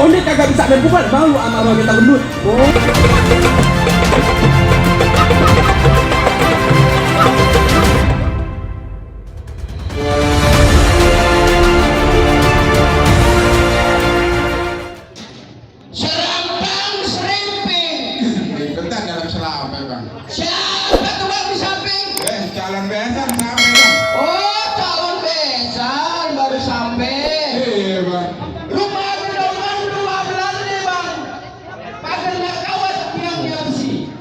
Onde kagak bisa main pukul, malu sama orang kita gendut. Oh. Serampang serimping. Bentar dalam selama bang. Siapa tuh bang di samping? Calon besan sampai bang. Oh, calon besan baru sampai. Iya bang. Rumah gedongan 12 nih bang. Pagarnya kawat tiangnya besi.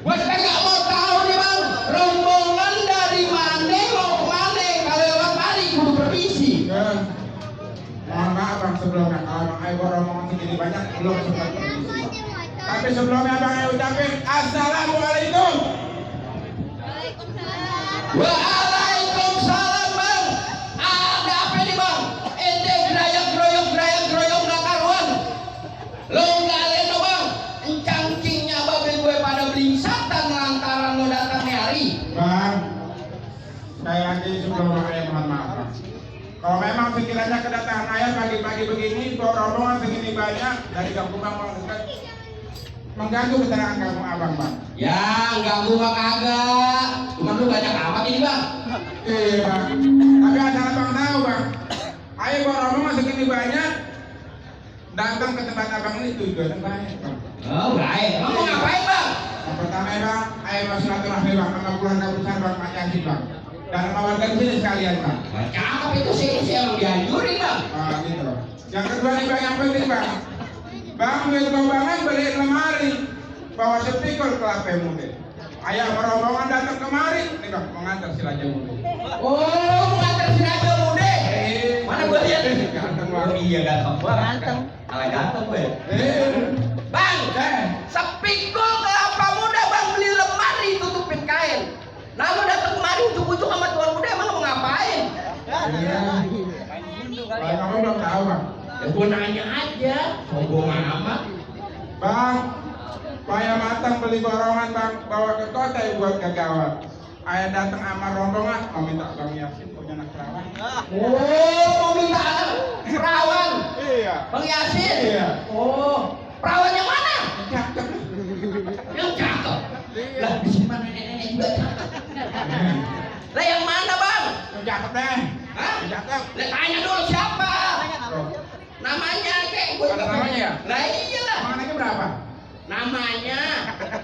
Gua kagak mau tahu nih bang. Rombongan dari mana mau kemana? Kalau lewat mari kudu permisi. Mohon maaf bang sebelumnya kalau bang Ayo rombongan segini banyak belum sempat permisi bang. Tapi sebelumnya bang Ayo ucapin assalamualaikum. Waalaikumsalam bang. Ada apa nih bang? Ente gerayak groyok gak karuan. Lo gak leno bang. Encangkingnya babe gue pada belingsatan lantaran lo datang nih hari. Bang, sekali lagi sebelum bang Ayo mohon maaf bang. Kalau memang sekiranya kedatangan ayah pagi-pagi begini, bawa rombongan segini banyak dari kampung bang mengganggu keterangan kampung abang bang. Ya ganggu mah kagak. Cuman lu banyak amat ini bang. Iya bang. Tapi asal abang tahu bang, ayo bawa rombongan segini banyak datang ke tempat abang ini tujuannya banyak bang. Oh baik. Emang mau ngapain bang? Yang pertama bang, ayo mau silaturahmi bang sama keluarga besar bang Pak Yasin bang. Dan sama warga di sini sekalian bang. Cakep itu sih yang dianjurin bang. Gitu. Yang kedua nih bang, yang penting bang. Bang, duit banget beliin lemari, bawa speaker ke HP muda. Ayah rombongan datang kemari, nih bang, mengantar si Raja Muda. Oh, mengantar si Raja Muda. Mana gue lihat? Ganteng bang. Iya ganteng banget. Kalau ganteng gue. Bang, sepikul kelapa muda bang beli lemari tutupin kain. Nah lu datang kemari ujuk-ujuk sama tuan muda emang mau ngapain? Bang, kamu belum tahu bang. Ya gue nanya aja, sombong amat. Bang, saya matang beli borongan bang, bawa ke kota ya buat kegawat. Ayah datang sama rombongan, mau minta bang Yasin punya anak perawan. Oh, mau minta anak perawan? Iya. Bang Yasin? Iya. Oh, perawan yang mana? Cakep. Yang cakep. Lah di sini mana nenek juga cakep. Lah yang mana bang? Yang cakep deh. Hah? Yang cakep. Lah tanya dulu siapa? Oh. Namanya kayak gue. Ada namanya ya? Lah iyalah. Emang anaknya berapa? Namanya,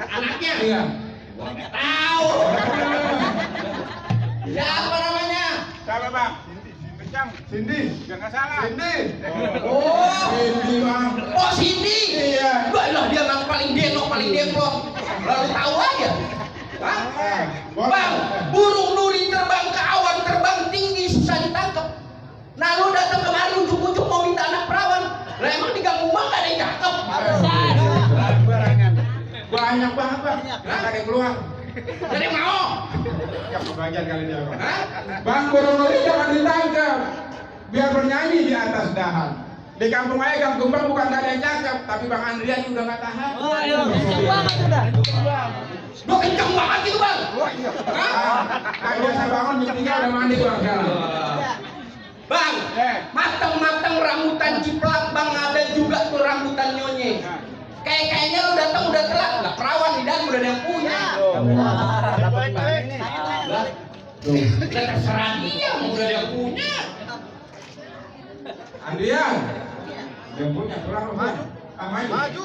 anaknya. Iya. Gua nggak tahu. Siapa namanya? Siapa bang? Kencang. Cindy. Jangan salah. Cindy. Oh. Cindy bang. Oh Cindy. Iya. Wah lah dia yang paling denok, paling demplon. Lalu tahu aja. Hah? Bang, burung nuri terbang ke awan, terbang tinggi susah ditangkap. Nah lu datang kemari ujuk-ujuk mau minta anak perawan. Lah emang diganggu mah gak ada yang cakep. Banyak banget bang. Nggak ada yang keluar. Jadi mau. Ya kebagian kali dia bang. Hah? Bang burung nuri jangan ditangkap. Biar bernyanyi di atas dahan. Di kampung ayah gang Gumbang bukan gak ada yang cakep, tapi bang Andrian juga nggak tahan. Oh iya, kenceng banget udah. Lu kenceng banget gitu bang. Hah? Biasa bangun jam 3 udah mandi bang sekarang. Bang, mateng-mateng rambutan ciplak bang, ada juga tuh rambutan nyonye. Kayaknya lu datang udah telat, lah perawan di dalam udah ada yang punya. Dapat ini. Lah, udah terserah dia, mau udah ada yang punya. Andrian, dia punya pulang bang. Maju.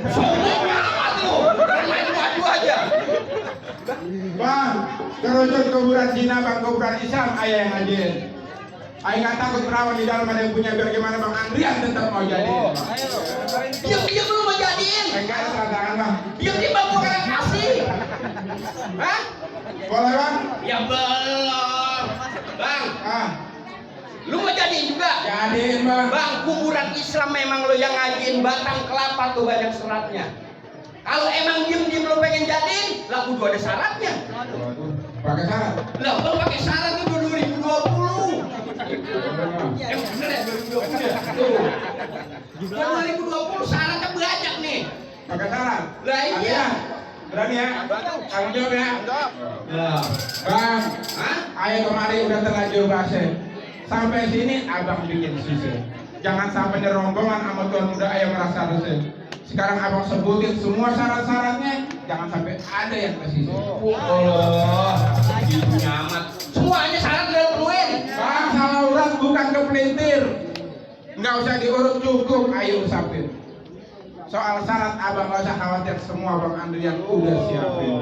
Sombong amat lu, main maju aja. Bang, kerucut kuburan Cina bang, kuburan Islam ayah yang ngajiin. Ayah nggak takut perawan di dalam ada yang punya, biar gimana bang Andrian tetap mau jadiin. Diam-diam lu mau jadiin. Enggak ada tanda tangan bang. Diam-diam bang, gua kagak kasih. Hah? Boleh bang? Ya belum. Bang, lu mau jadiin juga? Jadiin bang. Bang, kuburan Islam memang lo yang ngajiin batang kelapa tuh banyak seratnya. Kalau emang diem-diem lo pengen jadiin, lah kudu ada syaratnya. Pakai syarat. Lah, lo pakai syarat itu 2020. Bener ya 2020 ya? Tuh. 2020 syaratnya banyak nih. Pakai syarat. Lah iya. Berani ya? Tanggung jawab ya? Lah. Bang, Hah? ayah kemarin udah terlanjur basi. Sampai sini abang bikin susu. Jangan sampai nih rombongan sama tuan muda ayah merasa resah. Sekarang abang sebutin semua syarat-syaratnya, jangan sampai ada yang kesisi. Allah, nyamat. Semuanya syarat udah penuhin. Bang, salah urat bukan kepelintir. Nggak usah diurut, cukup ayo usapin. Soal syarat abang nggak usah khawatir, semua bang Andrian udah siapin.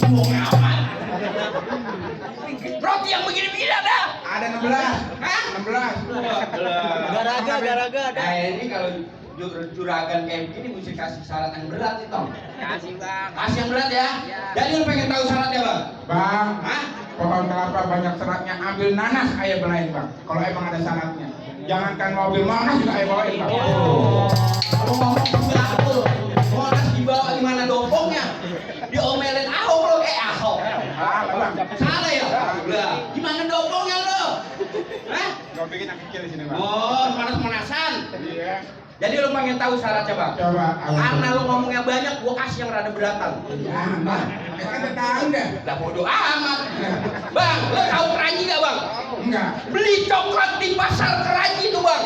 Ngomong amat. Roti yang begini-begini ada. Ada 16. Hah? 16. Garaga ada. Nah ini kalau juragan kayak begini mesti kasih syarat yang berat nih Tom. Kasih bang. Kasih yang berat ya. Jadi lu pengen tahu syaratnya bang? Bang, Hah? pohon kelapa banyak seratnya, ambil nanas ayah belain bang. Kalau emang ada syaratnya. Jangankan mobil Monas juga ayah bawain bang. Ngomong juga aku. Monas dibawa gimana dompongnya? Diomelin Ahok lo Ahok. Ah, bang. Salah ya? Udah. Gimana dompongnya lo? Hah? Gak bikin yang kecil di sini bang. Oh, panas-panasan. Iya. Jadi lu pengen tahu syaratnya bang? Coba. Karena lu ngomongnya banyak, gua kasih yang rada beratan. Ya, bang. Kan tetangga. Lah bodo amat. Bang, lu tahu keranji gak bang? Enggak. Beli coklat di pasar keranji tuh bang.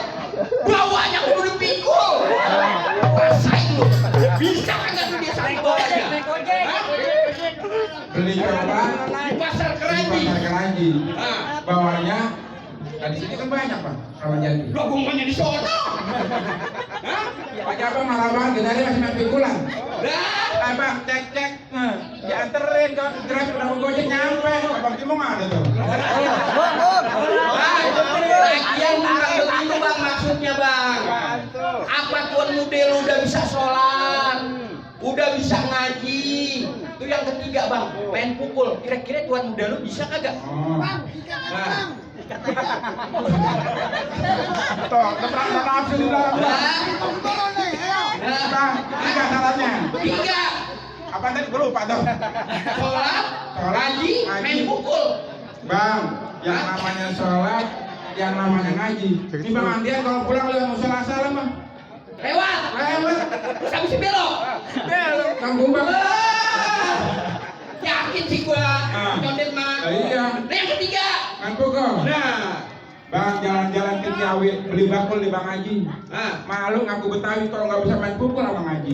Bawanya kudu dipikul. Rasain lu. Bisa kagak tuh dia sampai bawahnya? Hah? Beli coklat Di pasar di keranji. pasar keranji. Nah, Bawahnya. Nah di sini kan banyak bang. Kalau jadi. lo bunganya di sono. Hah? Pak Jabang malah bang, kita masih main pikulan. Lah, Abang cek. Dianterin ke Grab udah mau gojek nyampe. Abang Timo nggak ada tuh. lagian bukan begitu bang maksudnya bang. Apa tuan muda lu udah bisa sholat, udah bisa ngaji. Itu yang ketiga bang, main pukul. Kira-kira tuan muda lu bisa kagak? Oh. Nah, Tuh, udah nafsu di belakang bang. Bang, tiga syaratnya. tiga, Apa tadi gue lupa tuh. sholat, ngaji, main pukul. Bang, yang namanya sholat, yang namanya ngaji. Ini bang Andian kalau pulang lu yang musola salam bang. Lewat, terus habis belok. Kampung bang. Yakin sih gua, condet mah. Iya. Nah yang ketiga, Ngantuk kok. nah, Bang, jalan-jalan ke Ciawi, beli bakul di Bang Haji. nah. Malu ngaku Betawi kalau nggak bisa main pukul sama Haji.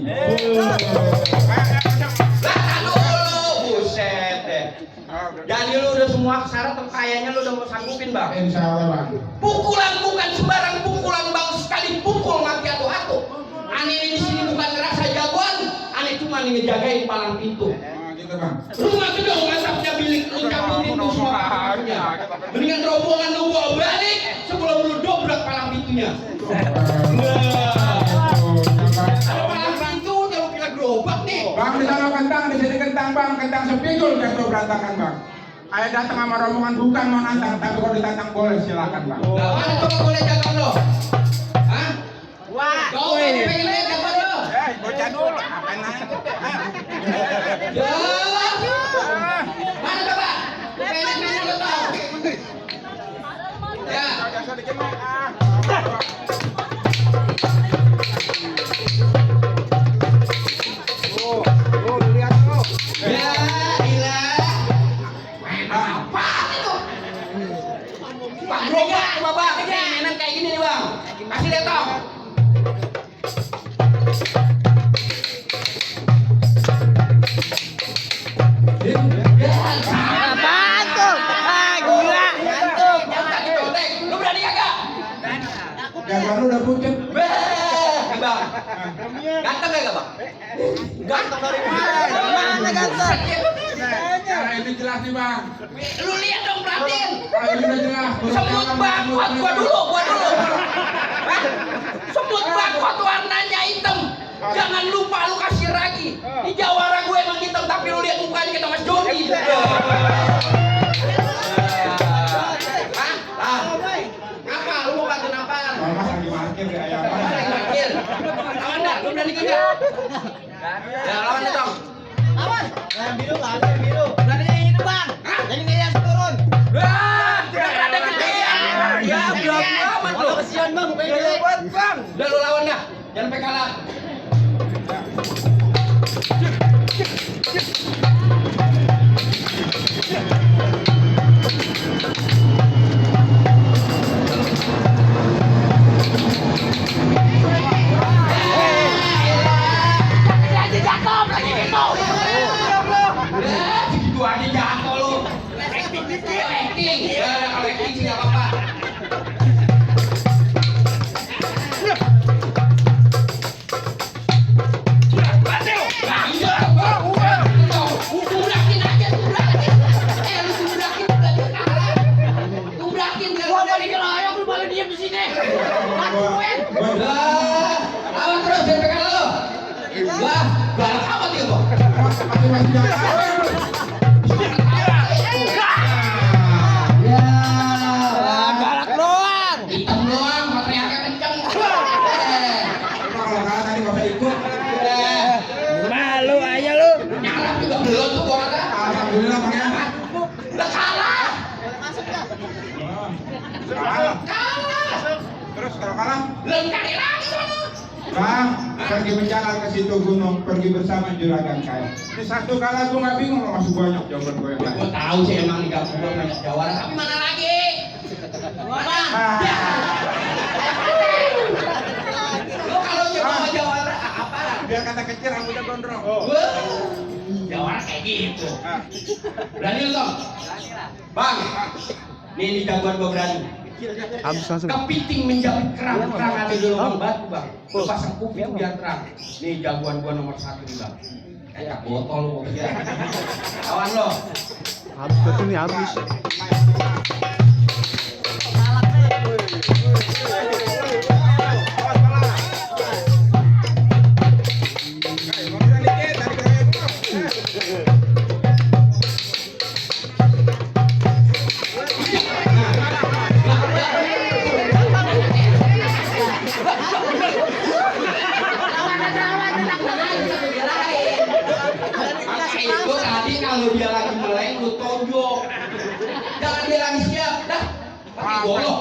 Lah dulu, buset deh. Jadi lu udah semua syarat kayaknya lu udah mau sanggupin bang. Insya Allah bang. Pukulan bukan sembarang pukulan bang, sekali pukul mati atu-atu. Ane ini di sini bukan ngerasa jagoan, ane cuma nih ngejagain palang pintu. Gitu bang. Rumah gedung mantapnya bilik lengkap pintu semua palang. Mendingan rombongan lu bawa balik sebelum lu dobrak palang pintunya. Ada palang pintu, kalau kira gerobak nih. Bang, di sana kentang, di sini kentang bang, kentang sepikul jatuh berantakan bang. Ayah datang sama rombongan bukan mau nantang, tapi kalau ditantang boleh silakan bang. Nah, mana coba boleh jaga lo? Hah? Wah. Kau pengen lihat jaga lo? Bocah dulu, ngapain nanya? Ya. Mana coba? Pengen lihat lo tau? Ya. Ya, gila. Main apa itu? Pak gerobak coba bang, mainan kayak gini nih bang. Kasih lihat tau. Apaan tuh? Ah, gila. Ngantuk. Jangan dicontek. Lu berani kagak? Jagoan lu udah pucet. Beh, bang. Ganteng kagak bang? Ganteng dari mana? Mana ganteng? Cara ini jelas nih bang. Lu lihat dong perhatiin. Kalau ini udah jelas. Semut bakot gua dulu. Hah? Semut bakot warnanya hitam. Jangan lupa lu kasih ragi. Di jawara gue emang hitam tapi lu lihat mukanya kita Mas Doni. Hah? Apa? Lu mau bantuin apaan? Kalau mas lagi parkir ya ayam. Lagi parkir. Lawan dah, lu berani kagak? Ya lawan dah dong. Yang biru nggak ada yang biru. Berarti ini bang. Hah? Jadi nggak yang turun. Wah, ada gedean. Ya, berapa amat lu? Kesian bang, mukanya jelek. Bang. Udah lu lawan dah. Jangan sampai kalah. di sini. Lakuin. Lah, lawan terus sampai kalah lo. Wah, galak amat dia kok. Masih jalan. Ya, Galak doang. hitam doang, teriaknya kenceng. Kalau kalah tadi nggak usah ikut. Malu aja lu. Nyarap juga belum tuh gua kata. Alhamdulillah pangeran. Udah kalah. Kalah. Kalah. Terus kalau kalah, Belum kali lagi sono. Bang, pergi menjalan ke situ gunung, pergi bersama juragan kaya. Ini satu kalah gue nggak bingung, masih banyak jawaban gue yang lain. Gua tahu sih emang di kampung gua banyak jawara, tapi mana lagi? Mana? Ya. Lo kalau nyoba jawara apa? Biar kata kecil rambutnya gondrong. Wah, jawara kayak gitu. Berani lu Tom? Bang, nih jagoan gua berani. Habis langsung. Kepiting menjawab kerang ada di lubang batu bang. Lu pasang kuping biar terang. Nih jagoan gua nomor 1 nih bang. Kayak botol lu ya. Lawan lo. Habis betul nih habis. Maka itu tadi kalau dia lagi meleng lu tonjok. Jangan dia lagi siap. Dah, pakai golok.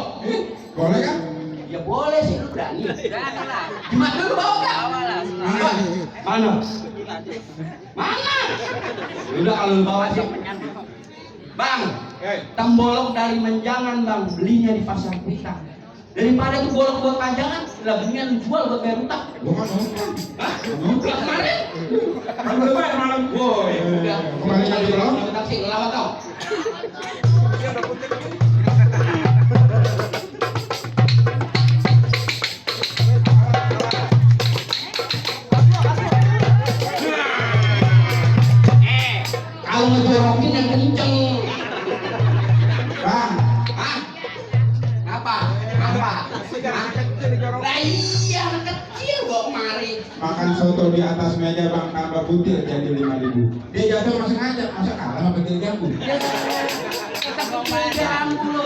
Boleh kan? Ya boleh sih lu berani. Gimana lu bawa gak? Mana? Mana? Mana? Udah kalau lu bawa sih. Bang, tembolok dari Menjangan bang, belinya di pasar Kuitang. Daripada tuh bolok buat panjangan, lah mendingan lu jual buat bayar utang. Gue kan nonton. Hah? Udah kemarin? Kan boleh bayar malam. Woi, udah. Kembali lagi lo. Taksi, lu lawan tau. Kalau ngejorokin yang kenceng. Bang, Hah? Apa? Apa? Lah iya, anak kecil kok kemari. makan soto di atas meja bang tambah butir jadi 5.000. Dia jatuh masih ngajak, masa kalah sama petir jambu. Jambu lu.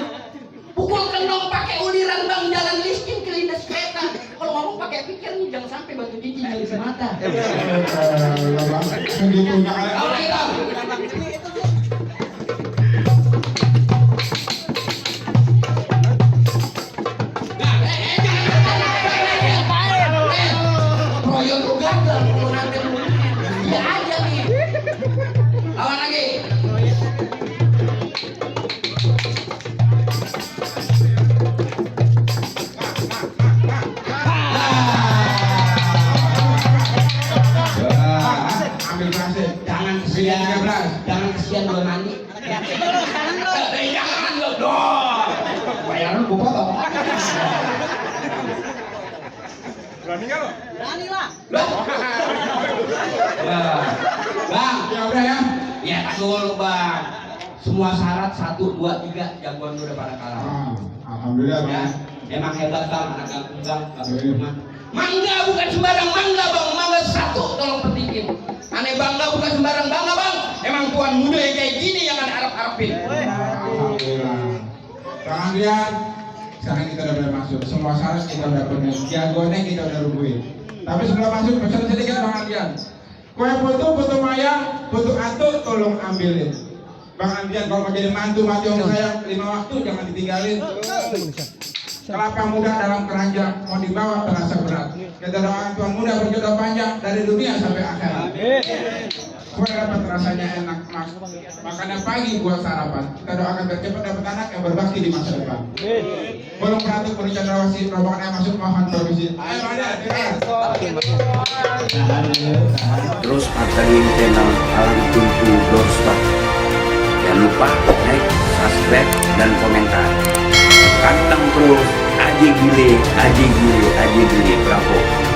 Pukul kendong pakai uliran bang, jalan miskin kelindas kereta. Kalau ngomong pakai pikir nih, jangan sampai batu cincin dari semata. Bang, segitunya kali. Kau lagi tau? Proyok lu gagal, lu nanti lu dia aja nih. Lawan lagi. Ambil berhasil. Jangan kesian, 13. jangan kesian gua mandi. Jangan lo dong. Bayaran gua potong. Berani nggak lo? Berani lah. Lah. Bang, Ya udah ya. ya tak dulu bang. Semua syarat 1, 2, 3 jagoan lu udah pada kalah. Alhamdulillah Ya, bang. emang hebat bang, anak kampung bang, kampung Iya. rumah. Mangga bukan sembarang mangga bang, mangga 1 tolong petikin. Aneh bangga bukan sembarang bangga bang. Emang tuan muda yang kayak gini yang ada harap-harapin. Alhamdulillah. Bang Andrian, sekarang kita udah boleh masuk. Semua syarat kita udah penuhi. Jagoannya kita udah rubuhin. Tapi sebelum masuk, pesan sedikit Bang Andrian. Kue putu mayang, putu atu, tolong ambilin. Bang Andrian kalau mau jadi mantu mati om saya 5 waktu jangan ditinggalin. Kelapa muda dalam keranjang mau dibawa terasa berat. Kita doakan Tuhan muda berjodoh panjang dari dunia sampai akhirat. Kue dapat rasanya enak mas. Makannya pagi buat sarapan. Kita doakan biar cepat dapat anak yang berbakti di masa depan. Belum Ratu Puri Cendrawasih rombongan yang masuk mohon permisi. Ayo ada. Terus pantengin channel Alam Tuntu Doorstop. Jangan lupa like, subscribe, dan komentar. Kantang terus, aji gile, bravo.